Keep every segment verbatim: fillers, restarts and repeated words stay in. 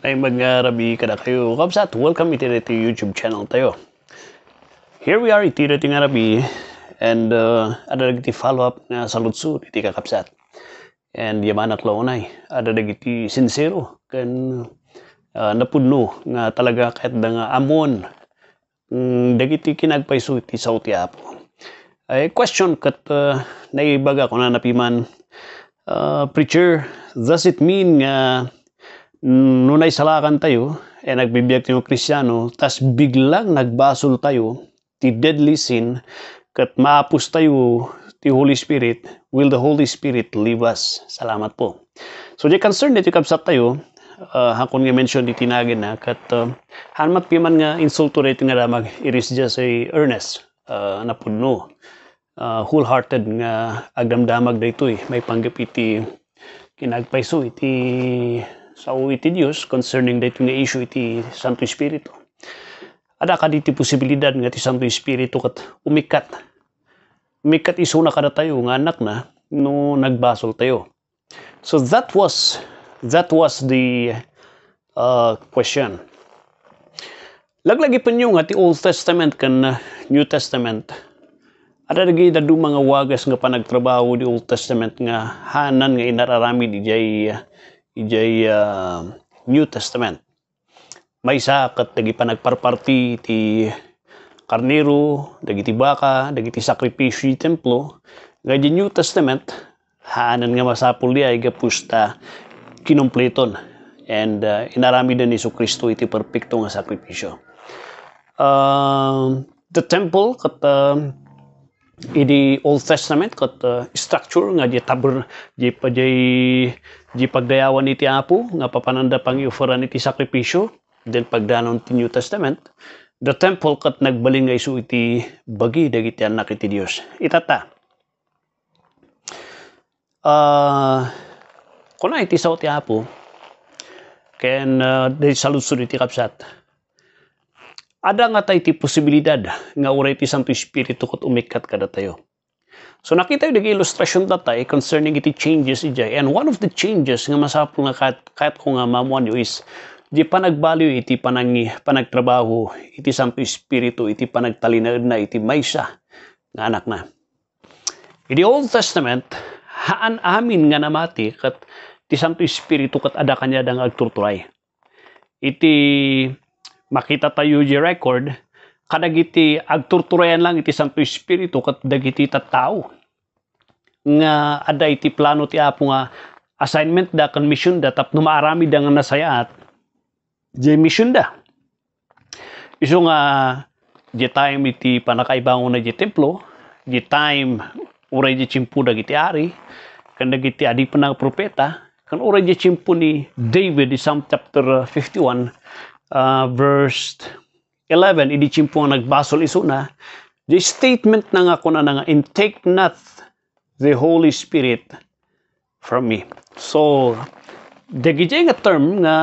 Ay, magrabii kadakayo, kabsat. Welcome iti daytoy YouTube channel tayo. Here we are iti daytoy nga rabii, and, uh, adda dagiti follow-up nga saludsod iti kakabsat. And yamanak la unay, adda dagiti sinsero ken, uh, napudno nga talaga kayatda nga ammon mm, dagiti kinagpayso iti sao ti Apo. Ay, question ket, ah, naibaga, kunana piman, ah, "Preacher, does it mean nga no naisalakan tayo, eh, nagbibiag tayo Kristiano, tas biglang nagbasol tayo ti deadly sin, ket maapos tayo ti Holy Spirit, will the Holy Spirit leave us?" Salamat po. So, di concern dito kabsat tayo, ah, hakon nga mention diti nagin na, ket, ah, han mat piman nga insulto dito nga damag, it is just a earnest, ah, napudno, ah, wholehearted nga agdamdamag daytoy, maipanggep iti kinagpayso iti sao iti Dios concerning daytoy nga issue iti Santo Espiritu. Adda kadi ti posibilidad nga ti Santo Espiritu ket umikkat. Umikkat isuna kadatayo nga annakna no nagbasol tayo. So that was, that was the, uh, question. Laglagipenyo nga ti Old Testament ken New Testament, adda dagiti dadduma nga wagas nga panagtrabaho di Old Testament nga hanan nga inararamid idiay, idiay, uh, New Testament. Maysa ket dagiti panagparparti ti karnero, dagiti baka, dagiti sakripisio ti templo, nga di New Testament, haanen nga masapul di ay gapu ta kinumpleton and, uh, inaramiden ni Jesu-Cristo iti perpekto nga sakripisio. Um, the temple ket, um, idi Old Testament ket, uh, structure nga di tabern-, di pa-, di, di pagdayawan iti Apo nga papananda pangiuferan iti sakripisio, then pagdanon ti New Testament, the temple ket nagbalin nga isu iti bagi dagiti annak iti Dios. Itatta. Ah, kuna iti sao ti Apo, ken, ah, di saludsod iti kabsat. Adda ngata iti posibilidad nga uray ti Santo Espiritu ket umikkat kadatayo. So, nakitayo dagiti ilustrationta tay concerning iti changes idiay. And one of the changes nga masapul nga kayat-, kayatko nga maammoanyo is di panagbaliw iti panangi-, panagtrabaho iti Santo Espiritu iti panagtalinaedna iti maysa nga anakna. Iti Old Testament, haan amin nga namati ket ti Santo Espiritu ket adda kaniada nga agturturay. Iti makitatayo iti record, kadagiti agturturayan lang iti Santo Espiritu ket dagiti tattao nga adda iti plano ti Apo nga assignmentda ken missionda tapno maaramidda nga nasayaat diay missionda. Isu nga, diay time iti pannakaibangonda diay templo, diay time uray diay tiempo dagiti ari, ken dagiti adipenna nga profeta, ken uray diay tiempo ni David, di Psalm chapter fifty-one, ah, verse eleven, idi tiempo nga nagbasol isuna, diay statementna nga kunana nga, "And take not the Holy Spirit from me." So, dagiti nga term nga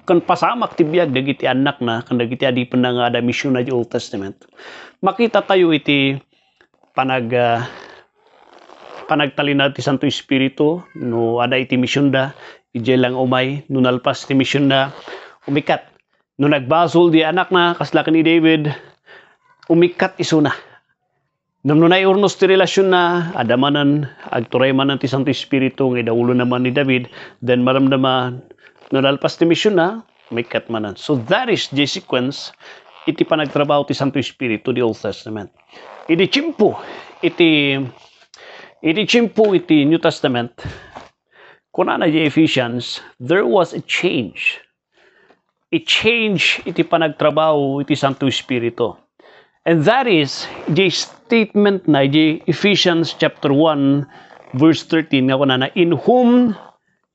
ken pasamak ti biag dagiti annakna ken dagiti adipenna nga adda missionda iti Old Testament, makitatayo iti panag-, ah, panagtalinaed ti Santo Espiritu no adda iti missionda, idiay lang umay, no nalpas ti missionda, umikkat. No nagbasol diay annakna, kasla ken ni David, umikkat isuna. Ngem no naurnos ti relasionna, adda manen, agturay manen ti Santo Espiritu nga idaulo na man ni David, then maramdama no nalpas ti misionna, umikkat manen. So that is the sequence iti panagtrabaho ti Santo Espiritu di Old Testament. Idi tiempo iti, idi tiempo iti New Testament, kunana di Ephesians, there was a change. I-change iti panagtrabaho iti Santo Espiritu. And that is the statement na di Ephesians chapter one, verse thirteen, nga kunana, "In whom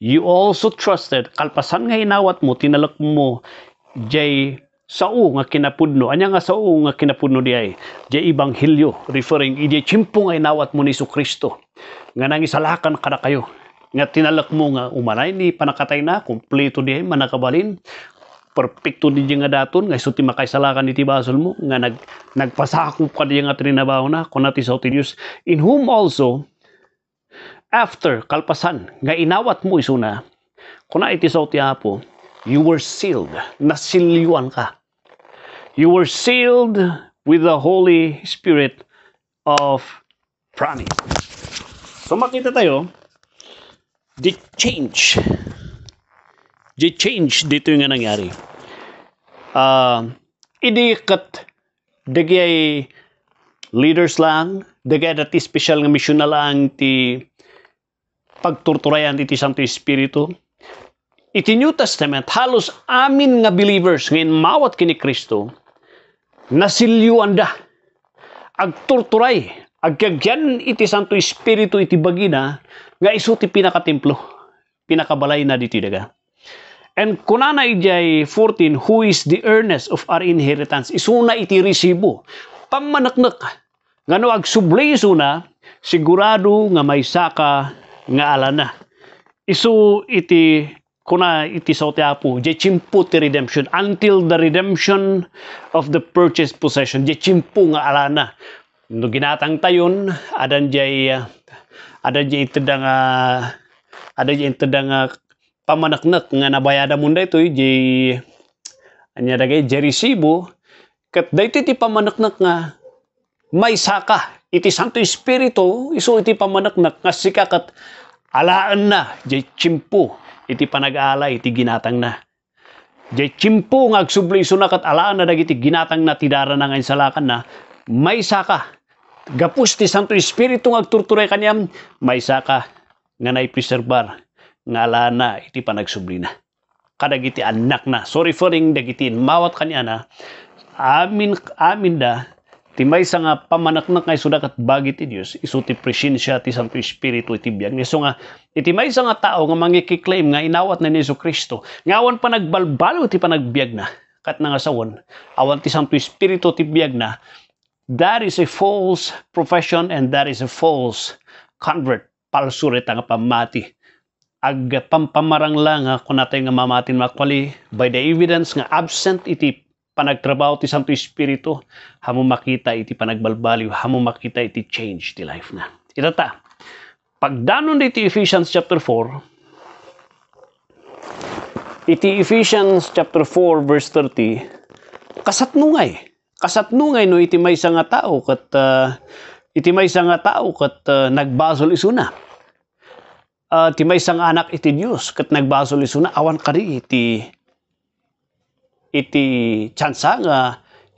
you also trusted," kalpasan nga inawatmo, tinalekmo, jay sao nga kinapudno. Ania nga sao nga kinapudno diay? Jay ebanghelio, referring, idiay tiempo nga inawatmo ni Jesu-Cristo, nga nangisalakan kadakayo. Nga tinalekmo nga umanay ni pannakatayna, kompleto diay, mannakabalin, perpekto diay nga daton, nga isu ti makaisalakan iti basolmo, nga nag-, nagpasakop kadi nga trinabahona, kuna ti sao ti Dios, "In whom also, after, kalpasan, nga inawatmo isuna," kuna iti sao ti Apo, You were sealed. Nasilyoan ka. You were sealed with the Holy Spirit of promise. So makita tayo, the change. The change dito nga nangyari. Ah, idi ket dagiti leaders lang, dagiti special nga missionary lang ti pagturturayan iti Santo Espiritu. Iti New Testament, halos amin nga believers nga immawat ken ni Cristo, nasilyoanda. Agturturay, agyagyat iti Santo Espiritu iti bagina nga isu ti pinakatemplo, pinakabalayna ditoy daga. And kunana idiay fourteen, "Who is the earnest of our inheritance?" Isuna iti resibo, pammaneknek. Nga no agsubli isuna, sigurado nga maysaka nga alana. Isu iti kuna iti sao ti Apo, diay tiempo ti redemption, until the redemption of the purchased possession, diay tiempo nga alana. No ginatang tayon, adan diay, ah, adan diay intedda nga, adan diay intedda nga pammaneknek nga nabayadamon daytoy, diay, ania dagay, diay resibo, ket daytoy ti pammaneknek nga maysaka iti Santo Espiritu, isu iti pammaneknek nga sika ket alaenna diay tiempo iti panagala iti ginatangna. Diay tiempo nga agsubli isuna ket alaenna dagiti ginatangna ti darana nga insalakanna, maysaka. Gapu ti Santo Espiritu nga agturturay kaniam, maysaka nga naipreserbar nga alaenna iti panagsublina kadagiti annakna. So, referring dagiti immawat kaniana, amin, aminda, ti maysa nga pammaneknek nga isuda ket bagi ti Dios, isu ti presensia ti Santo Espiritu iti biag. Isu nga, iti maysa nga tao nga mangikiklaim nga inawatna ni Jesu-Cristo, nga awan panagbalbaliw ti panagbiagna, ket nangasawen, awan ti Santo Espiritu ti biagna, that is a false profession and that is a false convert. Palso dayta nga pammati. Agpampamarang la nga kunatayo nga mamati no actually, by the evidence nga absent iti panagtrabaho ti Santo Espiritu, haanmo makita iti panagbalbaliw, haanmo makita iti change ti life na. Itata, pagdanon iti Ephesians chapter four, iti Ephesians chapter four verse thirty, kasatnongay, kasatnongay no iti maysa nga tao ket, ah, iti maysa nga tao ket, ah, nagbasol isuna. Ah, ti maysa nga anak iti Dios ket nagbasol isuna, awan kadi iti, iti tiansa nga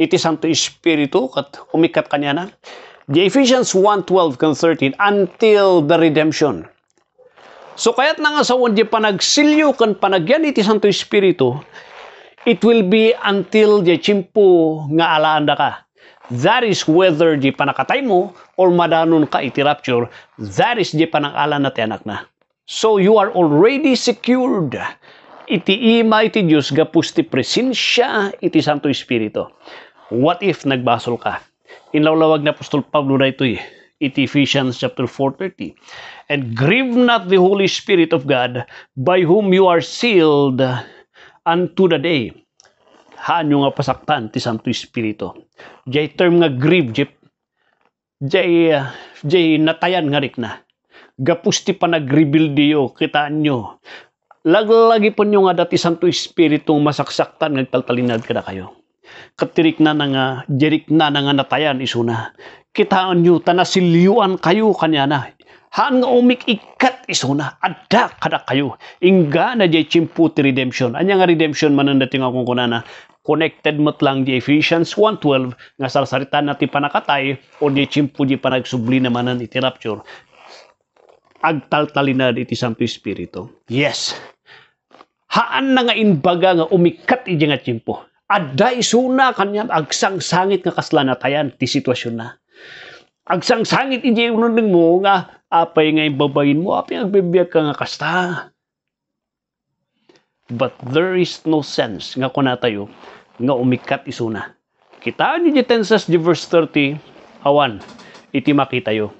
iti Santo Espiritu ket umikkat kaniana. The Ephesians one twelve ken thirteen, "Until the redemption." So, kayatna nga sawen diay panagsilyo ken panagyan iti Santo Espiritu, it will be until diay tiempo nga alaandaka. That is whether diay panakataymo or madanonka iti rapture, that is diay panangalana ti anakna. So, you are already secured iti ima iti Dios gapu ti presensia iti Santo Espiritu. What if nagbasolka? Inlawlawag ni Apostol Pablo daytoy iti Ephesians chapter four thirty, "And grieve not the Holy Spirit of God, by whom you are sealed unto the day." Haanyo nga pasaktan ti Santo Espiritu. Diay term nga grieve, diay, diay, ah, diay natayan nga rikna. Gapu ti panagrebeldeyo, kitaenyo, laglagipenyo nga adda ti Santo Espiritu nga masaksaktan nga agtaltalinaed kadakayo. Ket ti riknana nga, diay riknana nga natayan isuna. Kitaenyo, ta nasilyoankayo kaniana. Haan nga umik-ikkat isuna, adda kadakayo. Inggana diay tiempo ti redemption. Ania nga redemption manen daytoy nga kunkunana? Connected met lang diay Ephesians one twelve nga sarsaritaanna ti pannakatay, or diay tiempo diay panagsublina manen iti rapture. Agtaltalinaed iti Santo Espiritu. Yes. Haanna nga imbaga nga umikkat idiay nga tiempo. Adda isuna kaniam agsangsangit nga kasla natayan ti situasionna. Agsangsangit idiay unegmo nga apay nga imbabainmo, apay nga agbibiagka nga kasta. But there is no sense nga kunatayo nga umikkat isuna. Kitaenyo diay tenses diay verse thirty, awan iti makitayo.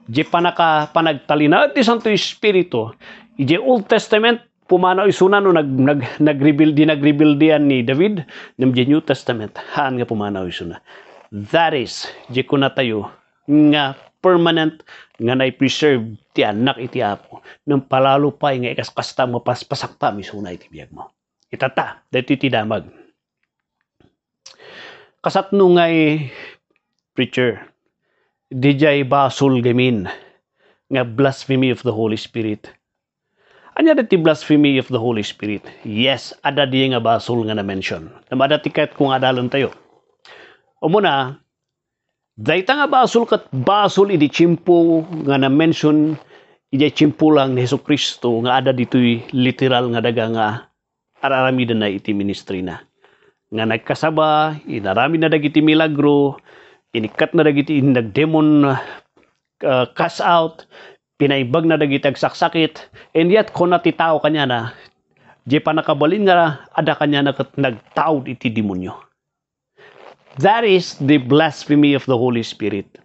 Diay panaka-, panagtalinaed ti Santo Espiritu, idiay Old Testament, pumanaw isuna no nag-, nag-, nagrebuild-, di nagrebuildian ni David, ngem diay New Testament, haan nga pumanaw isuna. That is, diay kunatayo nga permanent nga nai-preserve ti annak iti Apo. Ngem palalo pay nga ikaskasta, mapaspasaktam isuna iti biagmo. Itatta, daytoy ti damag. Kasatno ngay, preacher, dijay basol gamin nga blasphemy of the Holy Spirit. Ania daytoy blasphemy of the Holy Spirit? Yes, adda diay nga basol nga na-mention. Ngem adda ti kayatko nga adalentayo. Umuna, dayta nga basol ket basol idi tiempo nga na-mention, idiay tiempo lang ni Jesu-Cristo nga adda ditoy literal nga daga nga ar-aramidenna iti ministrina. Nga nagkasaba, inaramidna dagiti milagro, inikkatna dagiti nagdemon, ah, cast out, pinaimbagna dagiti agsaksakit, and yet kuna ti tao kaniana, diay pannakabalin nga adda kaniana ket nagtaud iti demonio. That is the blasphemy of the Holy Spirit.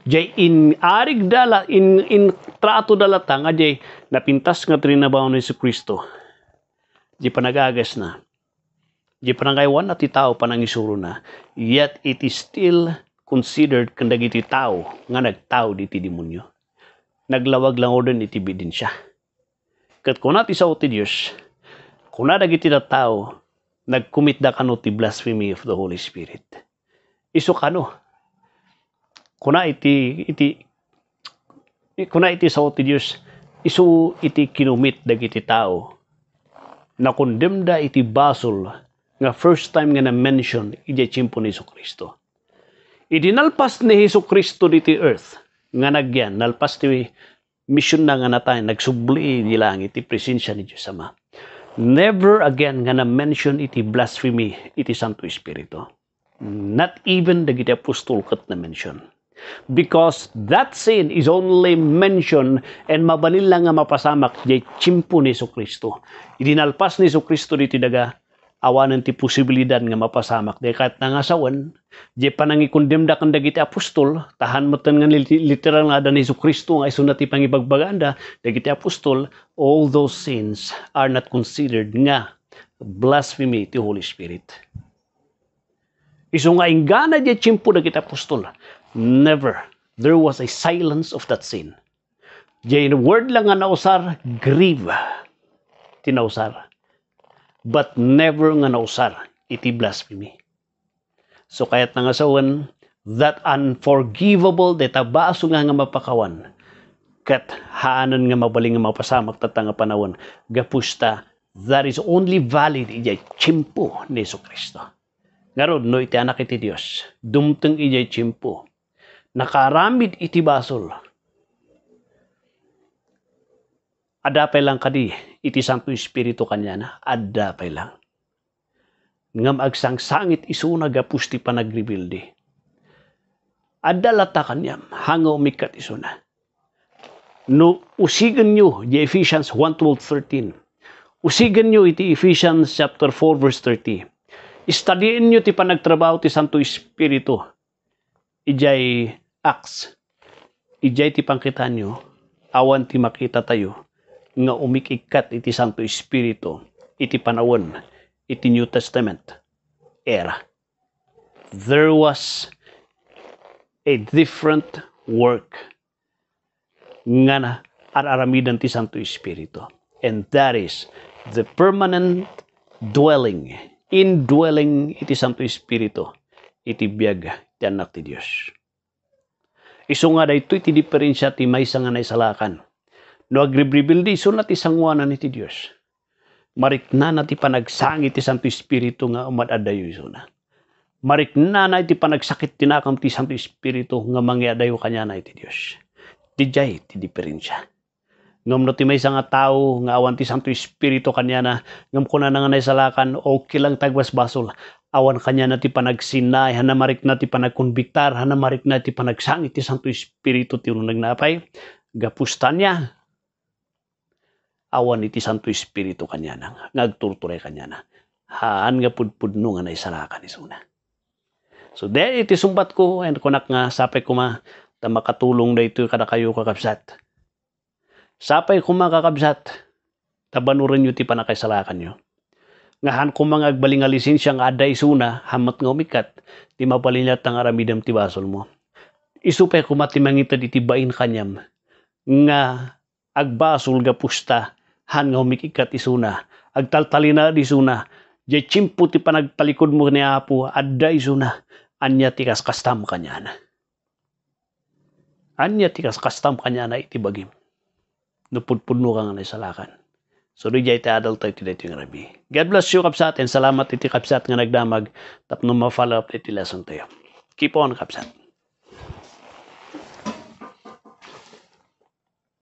Diay inarigda la, in, intratoda latta nga diay napintas nga trinabaho ni Jesu-Cristo. Diay panagagasna. Diay panangaywanna ti tao panangisurona. Yet it is still considered ken dagiti tao nga nagtaud iti demonio. Naglawag langoden iti ebidensia. Ket kuna ti sao ti Dios, kuna dagiti tattao, nagkumitda kano ti blasphemy of the Holy Spirit. Isu kano? Kuna iti, iti, kuna iti sao ti Dios, isu iti kinumit dagiti tao. Nakondemda iti basol nga first time nga na-mention idiay tiempo ni Jesu-Cristo. Idi nalpas ni Jesu-Cristo ditoy earth, nga nagyan, nalpas ti misionna nga natay, nagsubli di langit ti presensia ni Dios Ama. Never again nga na-mention iti blasphemy iti Santo Espiritu. Not even dagiti apostol ket na-mention. Because that sin is only mentioned and mabalin lang nga mapasamak diay tiempo ni Jesu-Cristo. Idi nalpas ni Jesu-Cristo ditoy daga, awanen ti posibilidad nga mapasamak. Diay kayatna nga sawen, diay panangikondemda ken dagiti apostol, ta han metten nga li-, literal nga adda ni Jesu-Cristo nga isuna ti pangibagbagaanda, dagiti apostol, all those sins are not considered nga blasphemy ti Holy Spirit. Isu nga inggana diay tiempo dagiti apostol, never. There was a silence of that sin. Diay word lang nga nausar, grieve ti nausar. But never nga nausar iti blasphemy. So, kayatna nga sawen, that unforgivable, dayta basol nga, nga mapakawan, ket haanen nga mabalin nga mapasamak tatta nga panawen, gapu ta, that is only valid idiay tiempo ni Jesu-Cristo. Ngarud, no iti Anak iti Dios, dumteng idiay tiempo, nakaaramid iti basol, adda pay lang kadi iti Santo Espiritu kaniana? Adda pay lang. Ngem agsangsangit isuna gapu ti panagrebelde. Adda latta kaniam, han nga umikkat isuna. No usigenyo di Ephesians one twelve thirteen, usigenyo iti Ephesians chapter four verse thirty. Istadienyo ti panagtrabaho ti Santo Espiritu idiay Acts. Idiay ti pangkitanyo, awan ti makitatayo nga umikikkat iti Santo Espiritu iti panawen iti New Testament era. There was a different work nga na-, ar-aramiden ti Santo Espiritu. And that is the permanent dwelling, indwelling iti Santo Espiritu iti biag ti Anak ti Dios. Isu nga daytoy ti diferensia ti maysa nga naisalakan. No agribribildi isuna ti sangoanan iti Dios, mariknana ti panagsangit ti Santo Espiritu nga umad-addayo isuna. Mariknana iti panagsakit ti nakam ti Santo Espiritu nga mangiadayo kaniana iti Dios. Didiay ti diferensia. Ngem no ti maysa nga tao nga awan ti Santo Espiritu kaniana, ngem kunana nga naisalakan, "Okay lang, tagbasbasol." Awan kaniana ti panagsinnaay, han namarikna ti panagkonbiktar, han namarikna ti panagsangit ti Santo Espiritu ti uneg na apay. Gapu ta ania? Awan iti Santo Espiritu kaniana nga agturturay kaniana. Haan nga pudpudno nga naisalakan isuna. So, dayta iti sungbatko, and kunak nga sapay koma ta makatulong daytoy kadakayo, kakabsat. Sapay koma, kakabsat, ta banurenyo ti pannakaisalakanyo. Nga han koma nga agbalin nga lisensia nga adda isuna, han met nga umikkat, ti mabalin latta nga aramidem ti basolmo. Isu pay koma ti mangited iti bain kaniam nga agbasol gapu ta han nga umikikkat isuna, agtaltalinaed isuna, diay tiempo ti panagtalikudmo ni Apo, adda isuna, ania ti kaskastam kaniana? Ania ti kaskastam kaniana iti bagim? No pudpudno ka nga naisalakan. So, diay ti adaltayo iti daytoy nga rabii. God bless you, kabsat, and salamat iti kabsat nga nagdamag tapno ma-follow up iti lesson tayo. Keep on, kabsat.